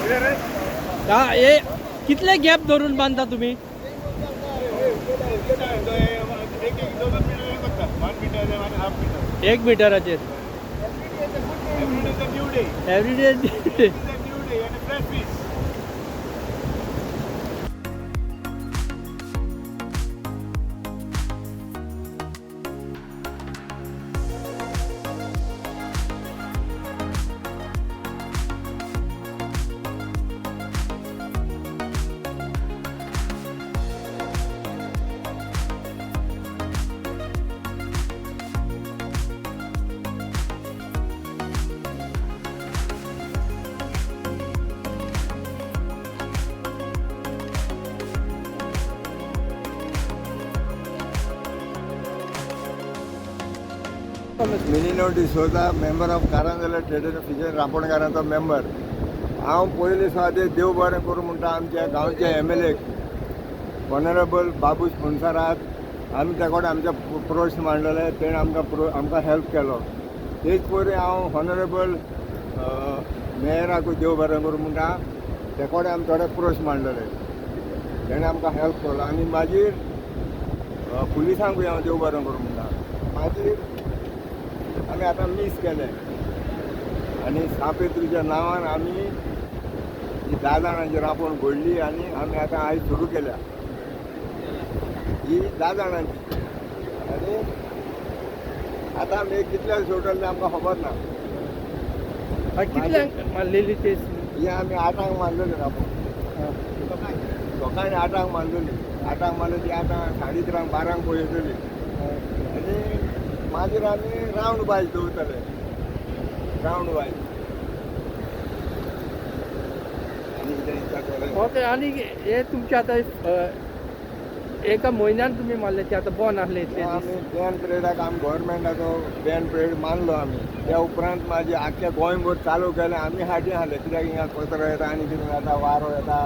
हा हे कितले गॅप धरून बांदता तुमी? एक मिटराचेर everyday. Minino D'Souza, member of Karanzalem trade and fisher रांपोणकारांचो member. हांव पयलीं सुवातेर देव बरें करूं म्हणटा आमच्या गांवच्या एम एल एक ऑनरेबल बाबूश मोन्सेरात. आमी त्या कडेन आमचे प्रश्न मांडलेले, तेणें आमकां आमकां हेल्प केलो. तेच परी हांव ऑनरेबल मेयराकूय देव बरें करूं म्हणटा, ते कडेन आमी थोडे प्रश्न मांडलेले, तेणें आमकां हेल्प केलो. आनी मागीर पुलिसांकूय हांव देव बरें करूं म्हणटा. मागीर आमी आतां मीस केलें आनी सांत पेत्रूच्या नांवान आमी ही 10 जाणांची रांपोण घडली आनी आमी आतां आयज सुरू केल्या ही 10 जाणांची. आनी आतां आमी कितल्या सोडटले तें आमकां खबर ना. कितल्यांक मारलेली ते? ही आमी 8ांक मारलेली रांपोण, सकाळी 8ांक मारलेली. 8ांक मारली ती आतां 11:30 12ांक पळयतली. आनी मागीर आमी रावंड वायज दवरतले, रावंड वायज. आनी कितें विचारतले? ओके. आनी हे तुमचे आतां एका म्हयन्यान तुमी मारले ते आतां बंद आसले इतले आमी दीस? बॅन पिरियडाक आमी गव्हर्मेंटाचो बॅन पिरियड मानलो आमी. त्या उपरांत मागीर आख्ख्या गोंयभर चालू केलें. आमी फाटीं आसले कित्याक हिंगा कचरो येता आनी कितें जाता, वारो येता,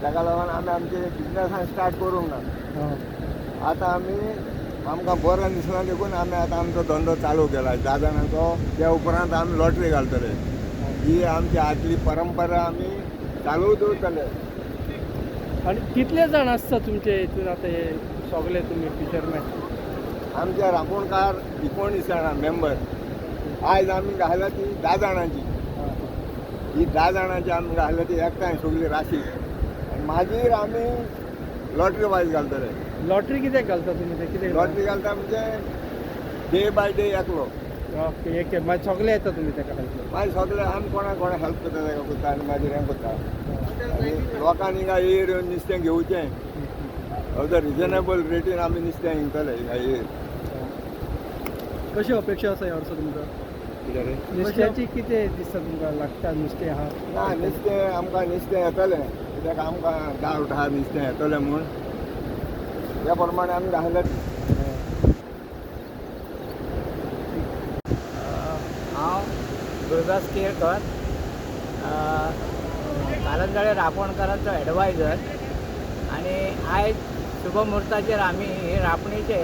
ताका लागून आमी आमचे बिजनसान स्टार्ट करूंक ना. आतां आमी आमकां बरें दिसना देखून आमी आतां आमचो धंदो चालू केला 10 जाणांचो. त्या उपरांत आमी लॉटरी घालतले. ही आमची आदली परंपरा आमी चालू दवरतले. आनी कितले जाण आसता तुमचे हितून आतां हे सगळे तुमी फिशरमॅन? आमच्या रांपोणकार 19 जाणां मेंबर. आयज आमी घाल्या ती 10 जाणांची. ही 10 जाणांची आमी घाल्या ती एकठांय सगळी राशी. आनी मागीर आमी लॉटरी वायज घालतले. लॉटरी कित्याक घालता तुमी ते कितें? लॉटरी घालता म्हणजे डे बाय डे एकलो. ओके, एक मागीर सगळे येता तुमी तेका घालता? मागीर सगळे आमी कोणाक कोणाक हेल्प करता ताका करता आनी मागीर हें करता. आनी लोकांनी हिंगा येर येवन नुस्तें घेवचें, अर्द रिजनेबल रेटीन आमी नुस्तें विकतले हिंगा येर. कशी अपेक्षा आसा ह्या वर्सा तुमकां? कितें रे? नुस्त्याची कितें दिसता तुमकां लागता नुस्तें आहा? ना, नुस्तें आमकां नुस्तें येतलें कित्याक आमकां डावट आहा नुस्तें येतलें म्हूण, त्या प्रमाणे आमी घातले. हांव गुरुदास केरकर, कारंजाळे रांपोणकारांचो एडवायजर. आनी आयज शुभ मुहूर्ताचेर आमी हे रांपणीचे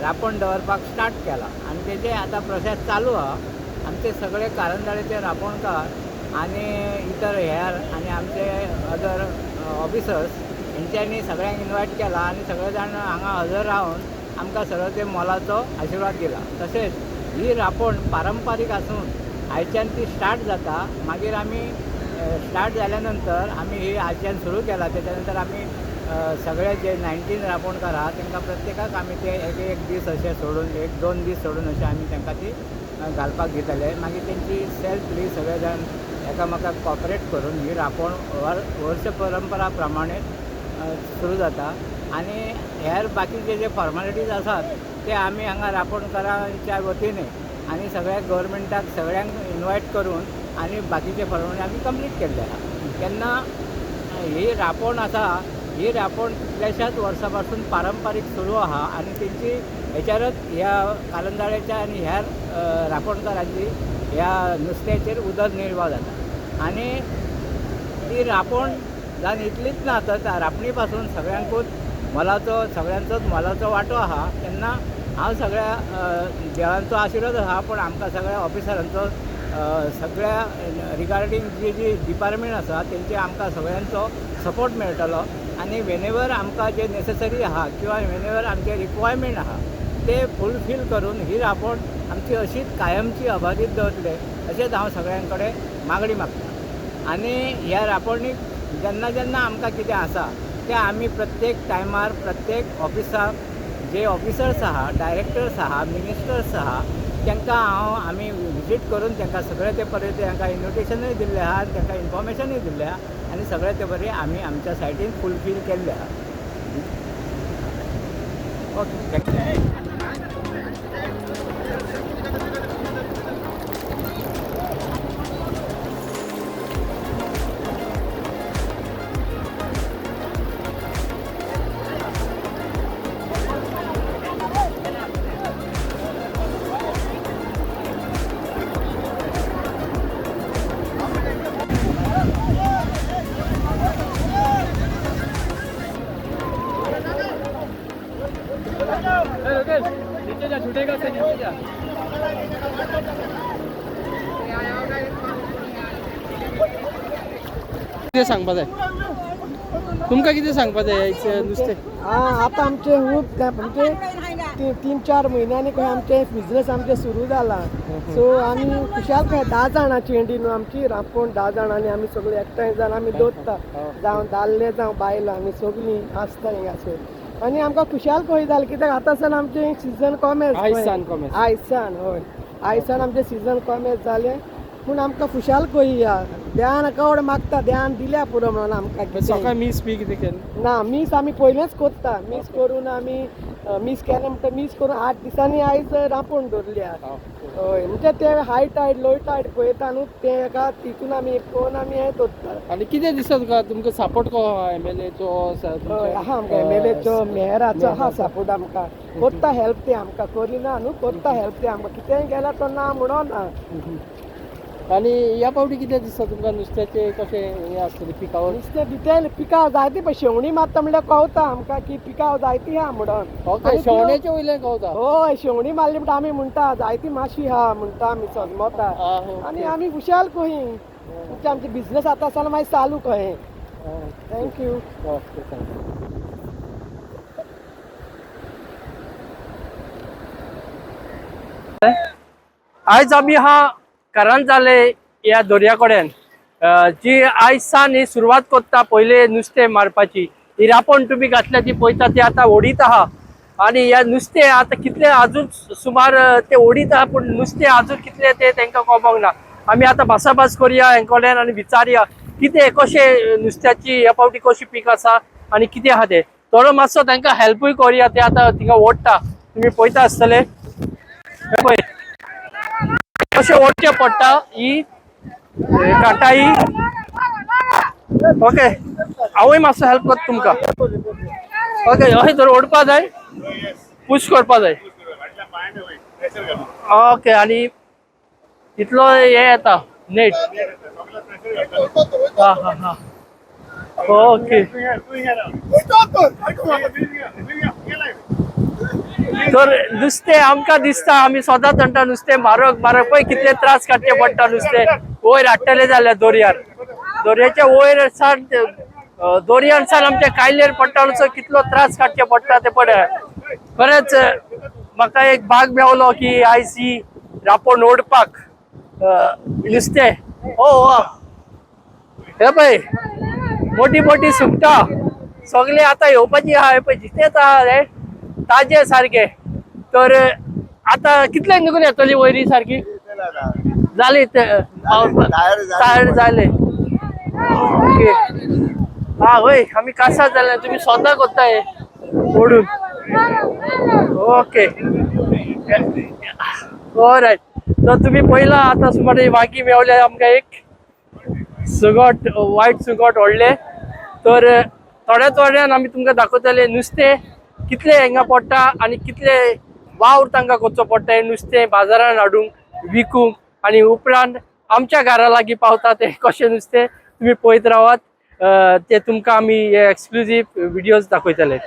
रांपण दवरपाक स्टार्ट केला आनी तेजे आतां प्रोसेस चालू आहा. आमचे सगळे कारंजाळेचे रांपोणकार आनी इतर हेर आनी आमचे अदर ऑफिसर्स हेंच्यांनी सगळ्यांक इनवायट केला आनी सगळे जाण हांगा हजर रावन आमकां सगळो ते मोलाचो आशिर्वाद दिला. तशेंच ही रांपण पारंपारीक आसून आयच्यान ती स्टार्ट जाता. मागीर आमी स्टार्ट जाल्या नंतर आमी ही आयच्यान सुरू केला. तेच्या नंतर आमी सगळे जे 19 रांपोणकार आहा तांकां प्रत्येकाक आमी ते एक एक दीस अशे सोडून, 1-2 दीस सोडून अशें आमी तांकां ती घालपाक दितले. मागीर तेंची सेल्फली सगळे जाण एकामेकाक कॉपरेट करून ही रांपण वर्स परंपरा प्रमाणे सुरू जाता. आनी हेर बाकीचे जे फॉर्मेलिटीज आसात ते आमी हांगा रांपोणकारांच्या वतीने आनी सगळ्या गव्हर्मेंटाक सगळ्यांक इनवायट करून आनी बाकीचे फॉर्मेलिटी आमी कंप्लीट केल्ले आहा. तेन्ना ही रांपण आसा, ही रांपण कितल्याशाच वर्सां पासून पारंपारीक सुरू आहा आनी तेंची हेच्यारच ह्या कारंजाळेच्या आनी ह्या रांपोणकारांची ह्या नुस्त्याचेर उदरनिर्वाह जाता. आनी ती रांपण जावन इतलीच ना तर रांपणी पासून सगळ्यांकूच मोलाचो, सगळ्यांचोच मोलाचो वांटो आहा. तेन्ना हांव सगळ्या देवांचो आशिर्वाद आहा, पूण आमकां सगळ्या ऑफिसरांचो सगळ्या रिगार्डींग जी जी डिपार्टमेंट आसा तेंचे आमकां सगळ्यांचो सपोर्ट मेळटलो आनी वेनेवर आमकां जे नेसेसरी आहा किंवा वेनेवर आमचे रिक्वायरमेंट आहा ते फुलफील करून ही रांपण आमची अशीच कायमची अबादीत दवरतले अशेंच हांव सगळ्यां कडेन मागणी मागता. आनी ह्या रांपणीक जेन्ना जेन्ना आमकां कितें आसा तें आमी प्रत्येक टायमार प्रत्येक ऑफिसाक जे ऑफिसर्स आहा, डायरेक्टर्स आहा, मिनिस्टर्स आहा तांकां हांव आमी विजीट करून तांकां सगळें ते परे तांकां इन्विटेशनूय दिल्लें आहा आनी तांकां इन्फॉर्मेशनूय दिल्लें आहा आनी सगळें ते बरें आमी आमच्या सायडीन फुलफील केल्लें आहा. Okay, thank you. नीचे जा, छूटेगा से नीचे जा. कितें सांगपा जाय तुमकां? कितें सांगपा जाय हें नुस्तें? आतां आमचें खूब म्हणजे 3-4 म्हयन्यांनी खंय आमचें बिजनस आमचें सुरू जाला. सो आमी खुशाल खंय 10 जाणांची एंडी न्हू आमची रांपोण, 10 जाणांनी आमी सगळीं एकठांय जावन आमी दवरता, जावं दादले जावं बायलां आमी सगळीं आसता हिंगासर. आनी आमकां खुशाल खंय जालें कित्याक आतां सान आमचें सिजन कॉमेर्स. आयज सान कॉमेर्स. आयज सान, हय, आयज सान आमचें सिजन कॉमेर्स जालें पूण आमकां खुशाल खंय या देवान कवड मागता, देवान दिल्या पुरो म्हणून आमकां. सकाळी मीस बी कितें केलें ना, मीस आमी पयलेंच करता. मीस करून आमी मीस केलें म्हणटा मीस करून 8 दिसांनी आयज रांपोण दवरल्या. हय, म्हणजे ते हाय टायड लो टायड पळयता न्हू ते एका तितून आमी पळोवन आमी हें दवरता. आनी कितें दिसता तुका, तुमकां सपोर्ट कसो आहा एमएलएचो? हय, आहा आमकां एमएलएचो, मेयराचो आहा सपोर्ट आमकां. करता हेल्प ते आमकां, करिना न्हू, करता हेल्प ते आमकां. कितेंय गेल्यार तो ना म्हणोना. आनी ह्या फावटी कितें दिसता तुमकां नुस्त्याचें कशें हें आसतलें पिकावळ? नुस्तें दितें पिकाव जायती, पळय शेवणी मारता म्हणल्यार कळता आमकां की पिकाव जायती आहा म्हणून. ओके, शेवण्याचे वयल्यान कळता. हय, शेवणी मारली म्हणटा आमी म्हणटा जायती माशी आहा म्हणटा आमी सजमता. आनी आमी खुशाल कही म्हणजे आमचे बिजनस आतां आसतना मागीर चालू कहें. Thank you. Okay, thank you. आयज आमी हा करंजाले ह्या दर्या कडेन जी आयज सान ही सुरवात करता पयले नुस्तें मारपाची. ही रांपण तुमी घातल्या ती पळयता ती आतां ओडीत आहा आनी ह्या नुस्तें आतां कितलें आजून सुमार ते ओडीत आहा पूण नुस्तें आजून कितलें तें तांकां कळपाक ना. आमी आतां भासाभास करुया हें कडेन आनी विचारया कितें कशें नुस्त्याची ह्या फावटी कशी पीक आसा आनी कितें आहा तें. थोडो मातसो तांकां हेल्पूय करुया. ते आतां थिंगा ओडटा, तुमी पळयता आसतले. हे पळय कशें ओडचें पडटा ही काटाई. ओके, हांवूय मातसो हेल्प करता तुमकां. ओके, अशें तर ओडपा जाय, पुश करपा जाय. ओके, आनी इतलो हे येता नेट. हा हा हा, ओके. तर नुस्तें आमकां दिसता, आमी सदांच म्हणटा नुस्तें म्हारग म्हारग, पळय कितले त्रास काडचे पडटा नुस्तें वयर हाडटले जाल्यार दर्यार, दर्याच्या वयर सान दर्यान सान आमच्या कायलेर पडटा नुस्तें कितलो त्रास काडचे पडटा ते पळय. खरेंच म्हाका एक भाग मेवलो की आयज ही रांपोण ओडपाक नुस्तें. हो हो, हे पळय मोठी मोठी सुंगटां सगळे आतां येवपाची आहा. हे पळय जितेच आहा हे ताजे सारके. तर आतां कितले निघून येतली वयरी सारकी जाली तयार जाले. ओके, हा वय आमी कासार जाले. तुमी स्वता करताय ओडून. Okay, all right. तर तुमी पळयला आतां सुमार वागी मेवल्या आमकां एक सुंगट, वायट सुंगट व्हडलें. तर थोड्या थोड्यान आमी तुमकां दाखयतले नुस्तें कितलें हांगा पडटा आनी कितले वावर तांकां करचो पडटा हें नुस्तें बाजारान हाडूंक विकूंक आनी उपरांत आमच्या घरा लागीं पावता तें कशें नुस्तें तुमी पळयत रावात. ते तुमकां आमी हे एक्सक्लुजीव विडियोज दाखयतले.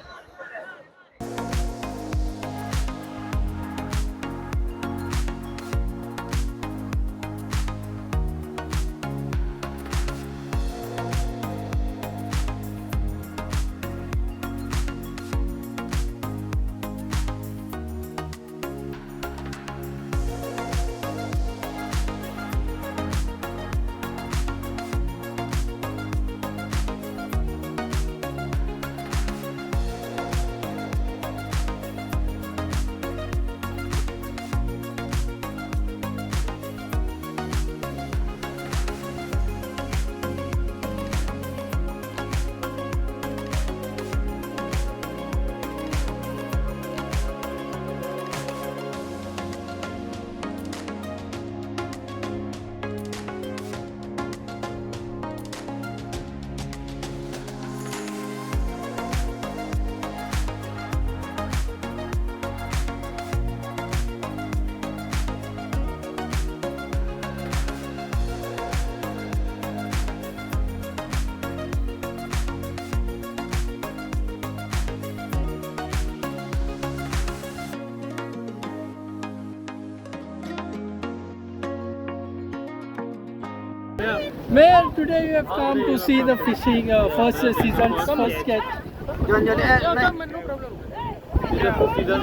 Mayor, today you have come to see the fishing first season, first catch.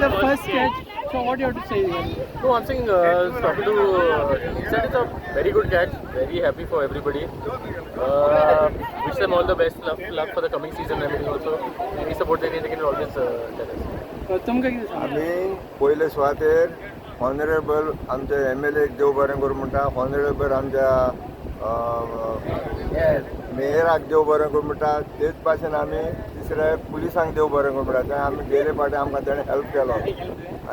The first catch. So what you have to say here? No, I'm saying, talking to, he said it's a very good catch. Very happy for everybody. Wish them all the best luck for the coming season and everything also. Any support they need, they can always tell us. तुमकां कितें सांगता? आमी पयले सुवातेर honourable आमचे M L एक देव बरें करूं म्हणटा, ऑनरेबल आमच्या मेयराक देव बरें करूं म्हणटा. तेच भाशेन आमी तिसरे पुलिसांक देव बरें करूं म्हणटा. तें आमी गेले फावटी आमकां तेणें हेल्प केलो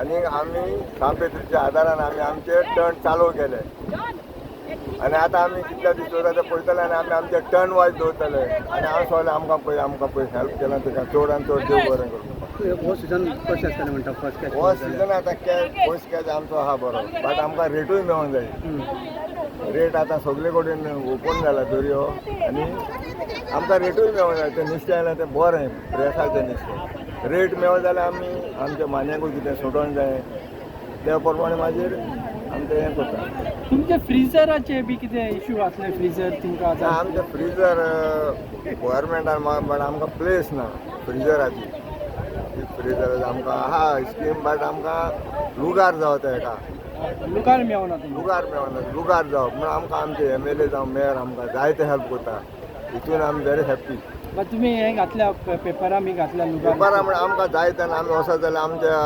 आनी आमी सांपेत्रीच्या आदारान आमी आमचे टर्न चालू केले आनी आतां आमी कितल्या दीस दवरता ते पळयतले आनी आमी आमचे टर्न वायज दवरतले. आनी हांव सगळें आमकां पळय हेल्प केला तेका चड आनी चड देव बरें करूं. हो सिजन कशें आसतलें म्हणटा फर्स्ट कॅच? हो सिजन आतां कॅच, फर्स्ट कॅच आमचो आहा बरो, बट आमकां रेटूय मेळोंक जाय. रेट आतां सगळे कडेन ओपन जाला दर्यो आनी आमकां रेटूय मेळोंक जाय. तें नुस्तें आयलें तें बरें प्रेसाचें नुस्तें रेट मेळो जाल्यार आमी आमच्या मान्यांकूय कितें सुटोंक जाय, त्या प्रमाणे मागीर आमचें हें करता. तुमचे फ्रिजराचे बी कितें इशू आसले फ्रिजर तुमकां आतां आतां? आमचें फ्रिजर गोवोरमेंटान, बट आमकां प्लेस ना फ्रिजराची. ती फ्रिजर आमकां आहा स्कीम, बट आमकां लुगार जावं तें हेका. लुगार मेवना तुमकां? लुगार मेळना, लुगार जावप म्हण आमकां आमचे एम एल ए जावं मेयर आमकां जायते हेल्प करता. हितून आमी व्हेरी हॅप्पी. बट तुमी हें घातल्या पेपरा बी घातल्या लुगार? पेपरा म्हण आमकां जाय तेन्ना आमी वचत जाल्यार आमच्या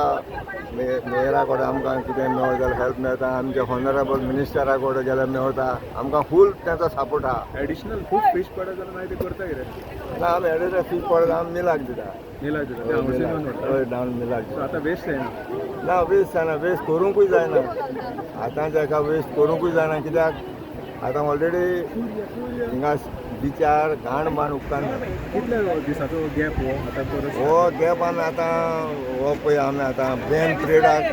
मेयरा कडेन आमकां कितें मेळत जाल्यार हेल्प मेळटा, आमच्या ऑनरेबल मिनिस्टरा कडेन गेल्यार मेळटा. आमकां फूल तेंचो सपोर्ट आहा. एडिशनल खूब फिश पडत जाल्यार मागीर ते करता कितें? ना, आमी एडिशनल फीश पडत आमी मिलाक दिता. मिलाक दिता ते हांगासून येवन व्हरता? हय, डावन मिलाक सो दिता. आतां वेस्ट जायना? ना, वेस्ट जायना, वेस्ट करूंकूय जायना. आतांच्या हेका वेस्ट करूंकूय जायना, कित्याक आतां ऑलरेडी हिंगा बिचार घाण बाण उपकारना. कितल्या दिसाचो गॅप हो आतां परत? हो गॅप आमी आतां हो पळय आमी आतां बॅन पिरियडाक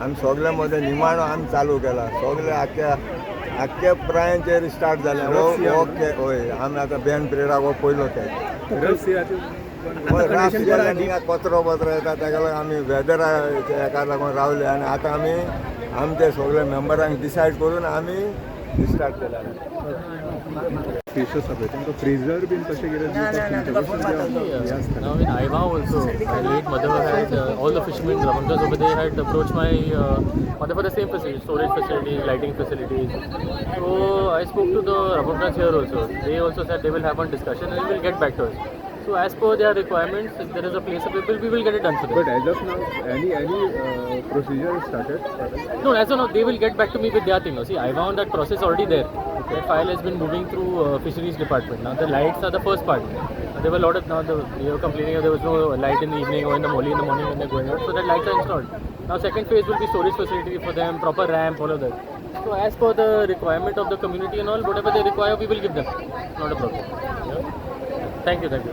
आमी सगल्या मदें निमाणो आमी चालू केला. सगळे आख्ख्या आख्ख्या प्रायांचेर स्टार्ट जालें. हो हो हय, आमी आतां बॅन पिरियडाक हो पयलो कॅच. रफ सियाचे? हय, रात हिंगा कचरो बचरो येता, ताका लागून आमी वेदरा हेका लागून रावले आनी आतां आमी आमचे सगळे मेंबरांक डिसायड करून आमी स्टार्ट केला. फिश आसा पळय तांकां फ्रिजर बीन कशें कितें दिवपाक तुमचे कडसून हें आसता? Now in Aiva also, my late mother had all the fishermen, Ramankas over there had approached my mother for the same facility, storage facilities, lighting facilities. So I spoke to the Ramankas here also. They also said they will have one discussion and will get back to us. So as per their requirements, if there is a place available, we will get it done for them. But as of now any procedure started? No, as of now, they will get back to me with their thing. Now, see, I found that process already there. That file has been moving through fisheries department. Now, the lights are the first part. There were a lot of, now the, they were complaining that there was no light in the evening or in the morning, when they're going out. So that lights are installed. Now, second phase will be storage facility for them, proper ramp, all of that. So as per the requirement of the community and all, whatever they require, we will give them. Not a problem. Yeah. Thank you, thank you.